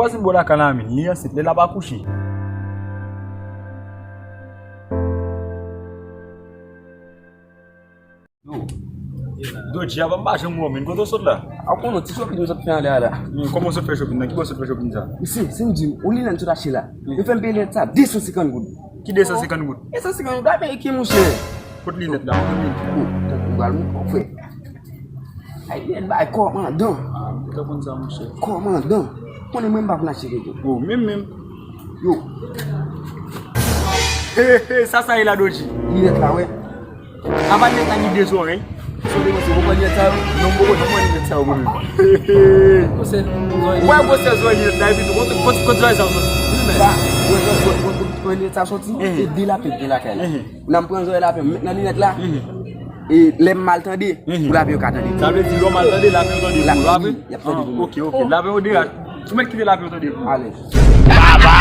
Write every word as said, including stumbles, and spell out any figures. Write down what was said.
Vwazin bò lakay la, men, li ansent, lè l ap akouche. Yo. Dodji, avan m pa janm wè w, men, kote w sot la? A konnen ti shopping nou sot fè anlè a la. Men, kòman w sot fè shopping nan? Ki bò w sot fè shopping sa? Mesye, si m di w, yon linèt m sot achte la. Yo fè m peye linèt sa de san senkant goud. Ki de san senkant goud? De san senkant goud, a peye ki, monchè? Kot linèt la? Kot linèt? Oh, tankou m pral montre w, frè. Ay, linèt bay kòmandan. Ah, ou te konn sa, monchè. Kòmandan. Konnen mwen m pa konn achte kèk. Oh, menm, menm. Yo. He, he, sa, sa ye la, Dodji? Linèt la, wè. Apa linèt la gen de zòrèy? Sou de zòrèy, ou konn linèt sa yo? Non, m poko, non, m konn linèt sa yo, mwen menm. He, he. Ou wè gwosè zòrèy linèt la, epi tou, kote, kote, kote zòrèy sa yo soti? Sa, wè, wè, wè, wè, wè, linèt sa soti, e de lapen, de lakay la. Nan m pran zòrèy lapen, m met nan linèt la. E lè m mal tande, pou lapen yo ka tande. Sa vle di, lè w mal tande, lapen yo tande pou ou, pa vre? Y ap tande pou mwen. Ok, ok. Lapen yo deja. Ou mèt kite lapen yo tande pou ou. Alèz. Baba!